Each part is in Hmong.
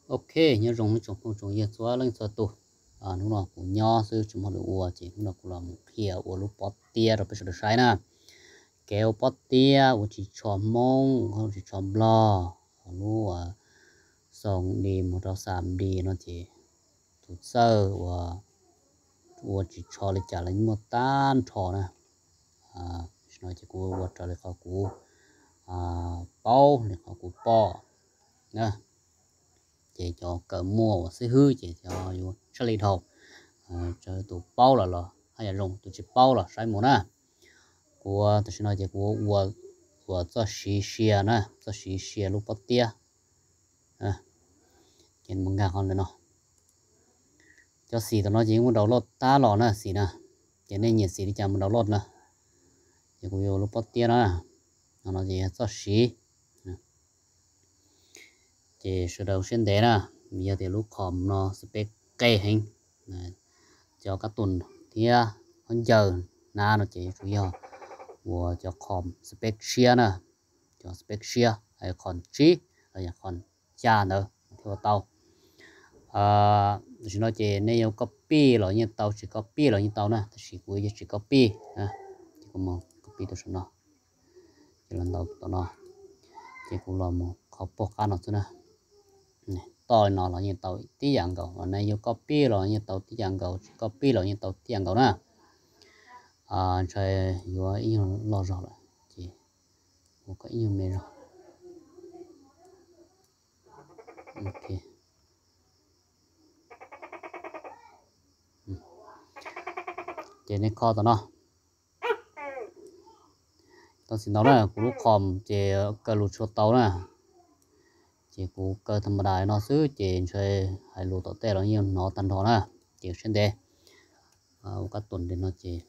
Ok, nyob zoo ib tsoom phooj tsoom ywg txhua leej txhua tus. Hnub no kuv nyob xwb tsis muaj dab tsi ua ces hnub no kuv los mus qhia ua lub pob tiab rau peb sawv daws saib na. Kev ua pob tiab ua ris tsho Hmoob, ua ris tsho Nplog, lub xoo di mus rau xam di no ces tus txawj ua, ua ris tsho li cas los muaj tag nrho na. Tam sim no ces kuv ua raws li qhov kuv paub li qhov kuv pom na. Ces cov kawm muaj ua xib hwb ces cov yuav tshaj li dhau. Tus paub los los haj yam zoo, tus tsis paub los saib mus na. Kuv tam sim no ces kuv ua, ua txoj siv sia na, txoj siv sia lub pob tiab. Ces mus nkag qhov ntawm no. Cov xim tom no ces yeej muaj download tag los na, xim na. Ces nej nyiam xim li cas mus download na. Ces kuv yuav lub pob tiab na, no ces yog txoj siv. Ces sawv daws siab ntev na, yog tias lub qhom no spec qe heev, cov kab tus thiab khaub ncaws hnab no ces yuav tsum yog ua cov qhom spec siab na, cov spec siab, qhom tsib los yog qhom xya ntawd thiaj ua tau. Tam sim no ces nej yuav copy los yeej tau, tsis copy los yeej tau na, tab sis kuv yuav tsis copy. Ces kuv mus copy tus saum no, ces los ntaus tom no, ces kuv los mus qhov pog qab no xwb na. Toj li no los yeej tau tib yam nkaus, nej yuav copy los yeej tau tib yam nkaus, tsis copy los yeej tau tib yam nkaus na. Ntshai yuav ib nyuag loj zog lawm ces ua kom ib nyuag me zog. Ces nej kho tom no. Tau xim ntau na, kuv lub qhom ces kaw lus tshua tau na. Ces kuv kaw tha ma das no xwb ces ntshai hais lus tom tej los yeej hnov tag nrho na. Ces siab ntev, ua kab tus li no ces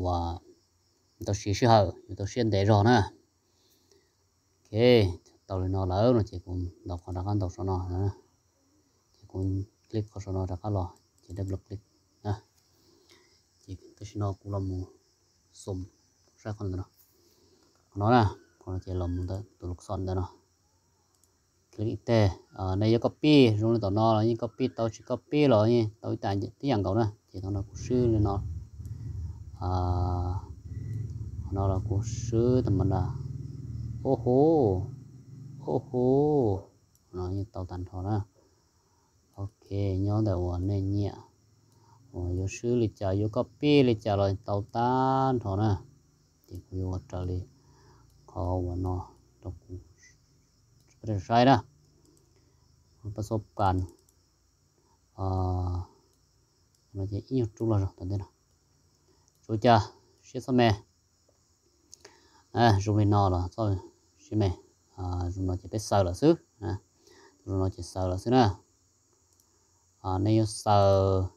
ua tau siv sij hawm, yuav tau siab ntev zog na. Ok, tau li no lawm no ces kuv ntaus qhov rov qab ntaus saum no, ces kuv click qhov saum no rov qab los ces double click. Ces tam sim no kuv los mus xum saib qhov ntawm no, qhov no na, qhov no ces los mus ntawm tus lub xom ntawm no. Click ib teg, nej yuav copy zoo li tom no los yeej copy tau, tsis copy los yeej tau ib yam nkaus na. Ces thaum no kuv swb li no, qhov no los kuv swb tha ma das. Ub hu, ub hu, no yeej tau tag nrho na. Ok, nyob ntawm uas nej nyiam uas yuav swb li cas, yuav copy li cas los tau tag nrho na. Ces kuv yuav ua raws li qhov uas no rau kuv saib na. Pab xub kas no ces ib nyuag rub los zog tom ntej no. Tsuav cas siab txhob me. Zoo li no los txhob siab me. Zoo no ces peb xaws lawm xwb. Zoo no ces xaws lawm xwb na. Nej yuav xaws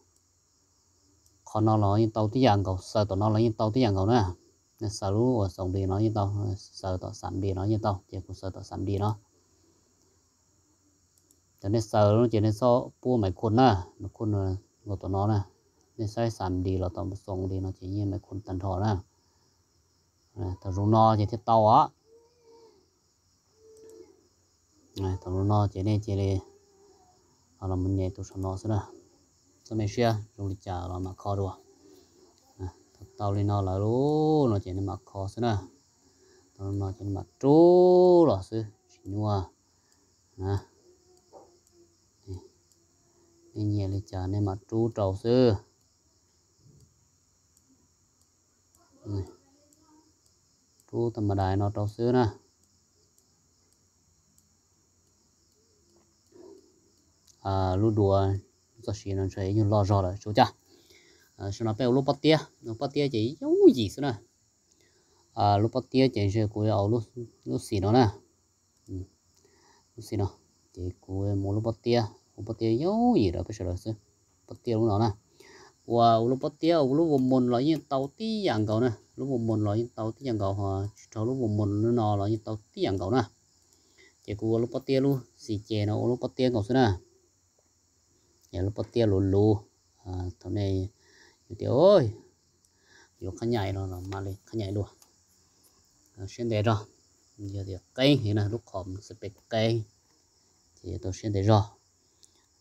qhov no los yeej tau tib yam nkaus, xaws tom no los yeej tau tib yam nkaus na. Nej xaws lub uas xoom dis no yeej tau, xaws tom xam dis no yeej tau, ces kuv xaws tom xam dis no. Cov nej xaws lawm ces nej txhob pub maiv khun na, maiv khun nkaus tom no na. Nej saib xam dis los tom xoom dis no ces yeej maiv khun tag nrho na. Thaum zoo no ces thiaj tau os. Thaum zoo no ces nej cia li los mus nyem tus saum no xwb na. Txhob me siab, zoo li cas los mam kho dua. Thaum tau li no lawm lub no ces nej mam kho xwb na. Thaum no ces nej mam rub los xwb tsis nyuaj. Nej nyiam li cas nej mam rub rau xwb. Rub tha ma das no rau xwb na. Lub duav txoj siv no ntshai ib nyuag loj zog lawm tsuav cas. Tam sim no peb ua lub pob tiab, lub pob tiab ces yooj yim xwb na. Lub pob tiab ces ntshe kuv yuav ua lub xim no na. Lub xim no ces kuv mus lub pob tiab, ua pob tiab yooj yim rau peb sawv daws xwb. Pob tiab lub no na, ua lub pob tiab ua lub vua mus los yeej tau tib yam nkaus na, lub vua mus los yeej tau tib yam nkaus, tsis raug lub vua mus lub no los yeej tau tib yam nkaus na. Ces kuv ua lub pob tiab lub xim ces no ua lub pob tiab nkaus xwb na. Yog lub pob tiab luv luv, thaum nej yus tias yuav qhab nyaim no los mam li qhab nyaim dua. Siab ntev zog, yog tias qeeb heev na, lub qhom xab pem qeeb, ces tau siab ntev zog.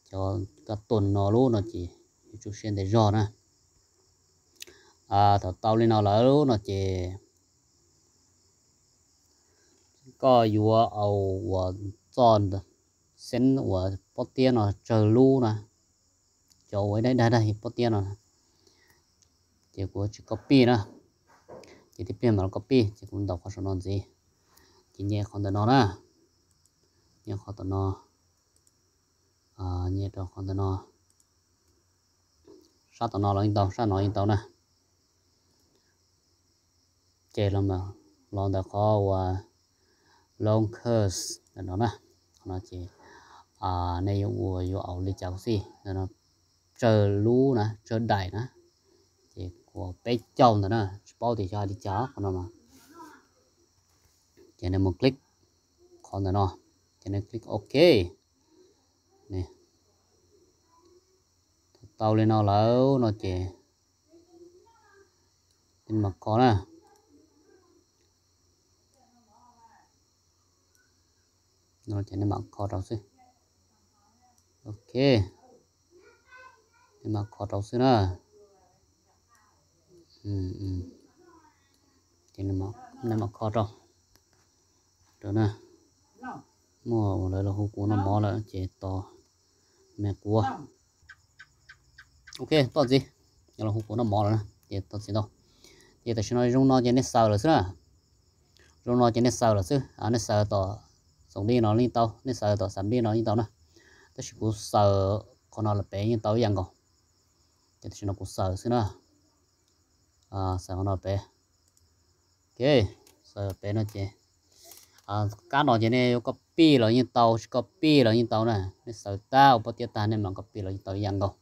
Cov kab tuam no lub no ces yuav tsum siab ntev zog na. Thaum tau li no lawm no ces koj yuav au uas txoj xeeb uas pob tiab no tsawg lub na, cov uas ib daim dag dag pob tiab no, ces kuv tsis copy na, ces tib pliag mam li copy, ces kuv ntaus qhov saum no ntxiv, ces nyem qhov ntawm no na, nyem qhov tom no, nyem rau qhov ntawm no, sab tom no los yeej tau, sab no yeej tau na. Ces los ntawm qhov uas long curse ntawm no na, qhov no ces nej yuav ua yuav au li cas kuj xij, tsawg lub na, tsawg daim na, ces kuv peb caug ntawm na, tsis paub tias xyov hais li cas qhov no mas. Ces nej mus click qhov ntawm no, ces nej click ok. Tau li no lawm no ces nej mam kho na, no ces nej mam kho rau xwb. Ok, nej mam kho rau xwb na. Ces nej mam kho rau, rau na. Muaj uas lawv los hu kuv noj mov lawm ces tos me kuv. Ok, txhob ntxiv, yog los hu kuv noj mov lawm na ces txhob ntxiv ntau. Ces tam sim no zoo no ces nej xaws lawm xwb na. Zoo no ces nej xaws lawm xwb, nej xaws tom xoom dij no yeej tau, nej xaws tom xam dij no yeej tau na. Tab sis kuv xaws qhov no lawm pem yeej tau ib yam nkaus. Ces tam sim no kuv xaws xwb na. Xaws qhov no pem. Ok, xaws pem no ces kab no ces nej yuav copy los yeej tau, tsis copy los yeej tau na. Nej xaws tag ua pob tiab tag nej mam copy los yeej tau ib yam nkaus.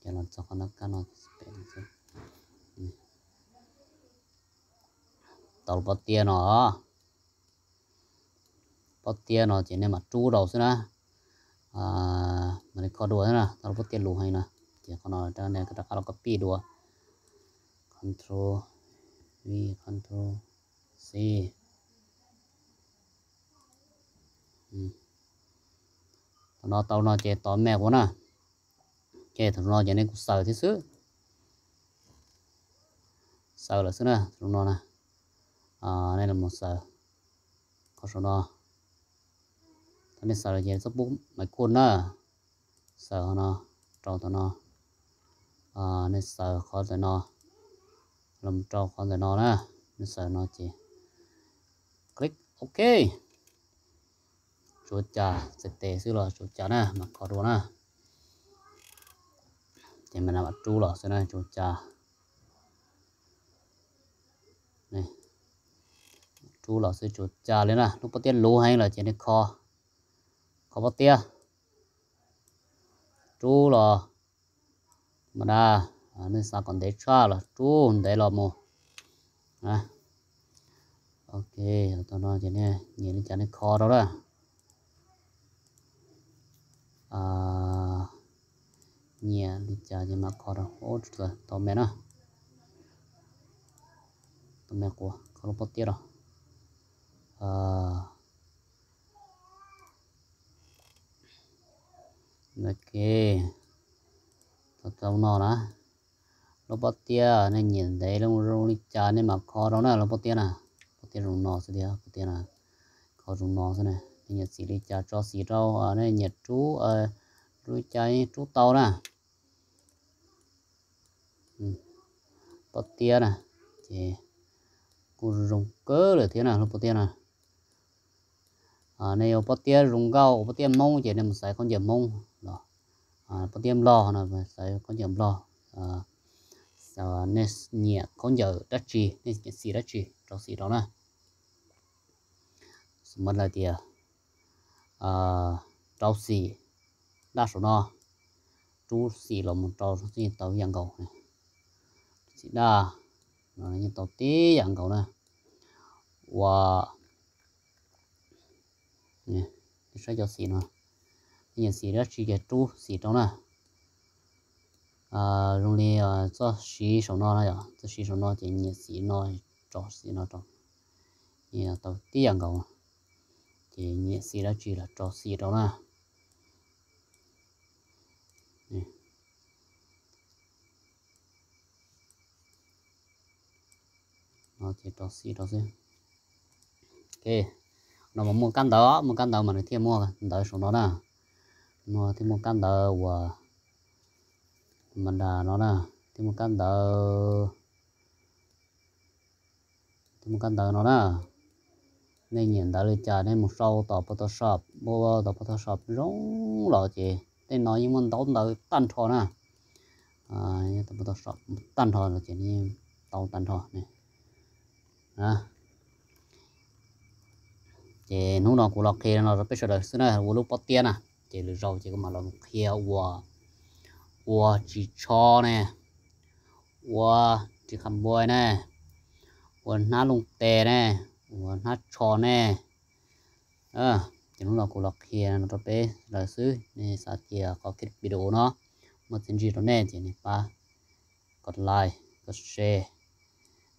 Ces los txog qhov no, kab no pem xwb. Tau lub pob tiab no, pob tiab no ces nej mam rub rau xwb na. Mam li kho dua xwb na, tau lub pob tiab luv heev na. Ces qhov no nej rov qab los copy dua. Control V, Control C. Thaum no tau no ces tos me kuv na. Ok, thaum no ces nej kuj xaws thiab xwb. Xaws lawm xwb na, thaum no na. Nej los mus xaws qhov saum no. Thaum nej xaws lawm ces txhob pub maiv kuj na. Xaws qhov no rau tom no. Nej xaws qhov ntawm no los rau qhov ntawm no na. Nej xaws no ces click ok. Tsuav cas txais tes xwb los tsuav cas na, mam kho dua na. Ces mam rub los xwb na, tsuav cas. Rub los xwb tsuav cas li na, lub pob tiab luv heev lawm ces nej kho, kho pob tiab. Rub los mas da, nej xav kom ntev tshaj los rub ntev los mus. Ok, tau no ces nej nyiam li cas nej kho rau na. Nyiam li cas ces mam kho rau. Tau me na. Tau me quav kho lub pob tiab rau. Ok, tau no na. Lub pob tiab nej nyiam ntev zoo li cas nej mam kho rau na, lub pob tiab na. Pob tiab zoo no xwb tiag, pob tiab na. Kho zoo no xwb na, nej nyiam xim li cas tso xim rau, nej nyiam rub, rub li cas rub tau na. Pob tiab na, ces kuj zoo kawg lawm thiab na lub pob tiab na. Nej yuav pob tiab zoo nkauj, pob tiab Hmoob ces nej mus xaiv khaub ncaws Hmoob los, pob tiab Nplog no xaiv khaub ncaws Nplog. Nej nyiam khaub ncaws dab tsi, nej nyiam xim dab tsi rau xim rau na. Xws li tias rau xim daj saum no, rub xim los mus rau xwb yeej tau ib yam nkaus. Xim daj no yeej tau tib yam nkaus na. Ua, saib cov xim no, nej nyiam xim dab tsi ces rub xim rau na. Zoo li txoj siv saum no na yom, txoj siv saum no ces nyiam xim no, rau xim no rau, tau tib yam nkaus. Ces nyiam xim dab tsi los rau xim rau na. Ces rau xim rau xwb. Ok, no mas muaj kab ntawv, muaj kab ntawv mas nws thiaj muaj ntawv saum no na. No thiaj muaj kab ntawv uas ma da no na, thiaj muaj kab ntawv, thiaj muaj kab ntawv no na. Nej nyiam ntawv li cas nej mus sau tom Photoshop, ua tom Photoshop zoo los ces tej no yeej muaj ntau ntawv tag nrho na. Tom Photoshop tag nrho los ces yeej tau tag nrho ne. Ces hnub no kuv los qhia no rau peb sawv daws xwb na, ua lub pob tiab na. Ces lwm zaus ces kuv mam los qhia ua, ua ris tsho ne, ua ris qhas npua ne, ua hnab looj tes ne, ua hnab tsho ne. Ces hnub no kuv los qhia no rau peb sawv daws xwb, nej xav tias qhov clip video no muaj txiaj ntsig rau nej ces nej pab kom like, kom share,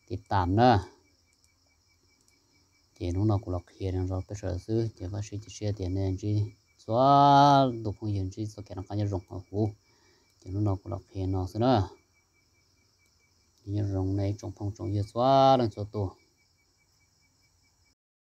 tiv tam na. Ces hnub no kuv los qhia no rau peb sawv daws xwb, ces vam thiab cia siab tias nej ntsib txhua tus phooj ywg ntsib txoj kev noj qab nyob zoo hauv huv. Ces hnub no kuv los qhia no xwb na. Nyob zoo nej tsoom phooj tsoom ywg txhua leej txhua tus.